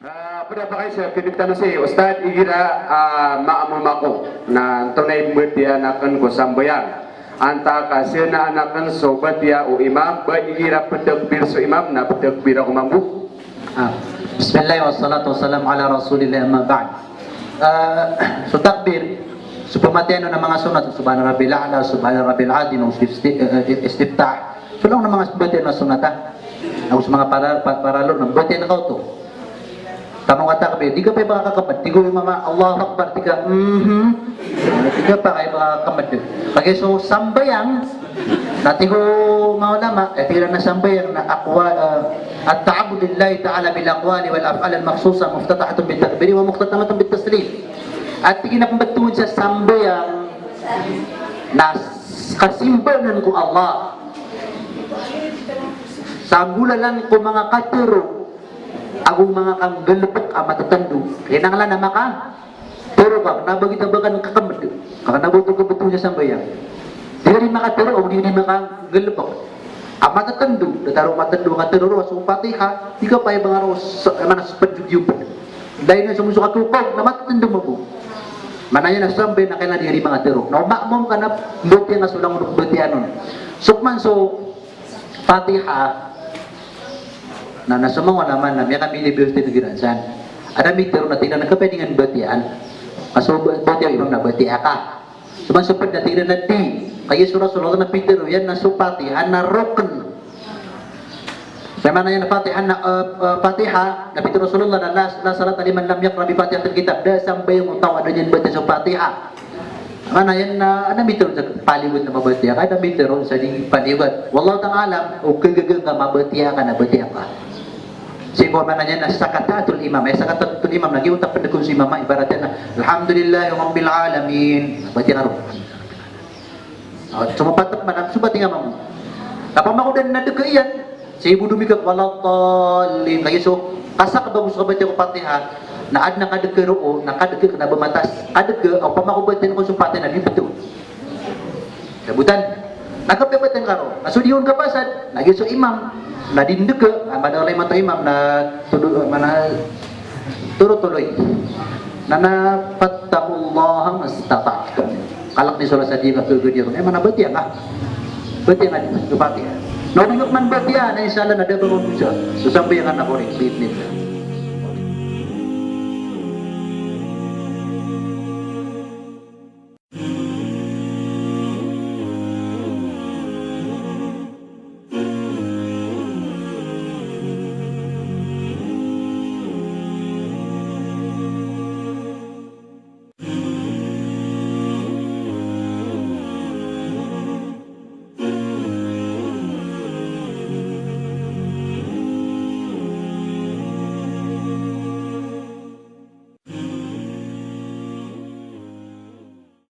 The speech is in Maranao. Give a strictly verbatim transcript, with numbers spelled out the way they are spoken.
Ah, pd a pakaiza, kidiptan o si Ustadh, igira a maamom ako na antonaa i mbatiya akn ko sambayang. Antaa ka siyana akn so batiya o imam, ba igira ptakbir so imam na ptakbir ako mambo? Ah, bismillah, wassalatu wassalamu ala rasulillah, amma ba'd. Ah, so takbir, so pmbatiya on a manga sunnat, subhana rabbil a'la, subhana rabbil azim, so isti-, eh, eh, istiftah. So langon a manga batiya on a sunnat, ah. Ago so manga para-, pa-, paralo na batiya on ka oto. Taman ka takbir, di ka pay ba kakakmd, tig o imam a Allahu Akbar, tig ka, mhm. Di ka pay ba kakakmd. Kagiya so sambayang, na tig o manga ulama, eh, tig iran a sambayang na aqwa-, eh, at-ta'abbud lillahi ta'ala bil aqwali wal af'al al makhsusa muftatahatun bit takbiri wa mukhtatamatun bit taslim. Ati giya na pmbtowan sa sambayang na s-, kasimba anan ko Allah. Sa nggolalan ko manga katharo, ago manga kanggalbk a matatndo. Kinanglan a makatharo ka, kna ba giyoto a ba ka kakmd, ka kna ba oto kmbtowan sa sambayang. Di ka di makatharo, ago di ka di makanggalbk a matatndo, datar o matatndo a katharo roo a so Fatiha, di ka pay ba nga roo sa, mana sa pd, giyopd. Lagid na so manga so katharo na matatndo mambo. Maana niyan na sambayang na kailangan di ka di makatharo. Na o maamom ka na mbatiya nga so langon o pmbatiyaan on. So pman so Fatiha, na, na so manga ulama na miyaka-university iran san. Adn a mitharo na tig iran a kapwede nga batiyaan. Ka so ba-, batiya o imam na batiya ka. So pman so pd na tig iran a di. Kagiya so Rasulullah na pitharo iyan na so Fatiha na rukn. Sa maana niyan Fatiha na, eh, eh, Fatiha, na pitharo o Rasulullah na la, la salata liman lam yaqra bi Fatihatil kitab. Da sambayang o taw a da niyan batiya so Fatiha. Maana niyan na, adn a mitharo sa paliyogat na mabatiya ka, adn a mitharo sa di paliyogat. Wallahu ta'ala a'lam, o khagaga nga mabatiya ka na batiya ka. Sii ko maana niyan na sakatatul imam, eh, sakatatul imam, na giyoto a pndg on so imam, ibarat iyan na, "Alhamdulillahi rabbil alamin." Batiya ka roo. Ah, so mapatat man, so batiya nga mambo. Opama ko da na dka iyan, sii bo dn mika waladdallin. Kagiya so kasakbang o so kabatiya ko Fatiha, na adn a kadka roo, na kadka kna ba matas. Kadka, opama ko batiya ko so Fatiha na di pto. Sabotan. Na kapmbatiya ka roo. Na so di on kapasad, na giya so imam. Na di ndka, a, madakl a imam, na todo, mana toro-toroy. Na, na fattaqullaha mastata'tum. Kalk ni so rasa di ka khagaga niyan. Eh, mana batiya ka. Batiya ka di, so Fatiha. Na o di ka pman batiya, na insha Allah na da ba ko dosa. So sambayang ka na korek, bi'idhnillah.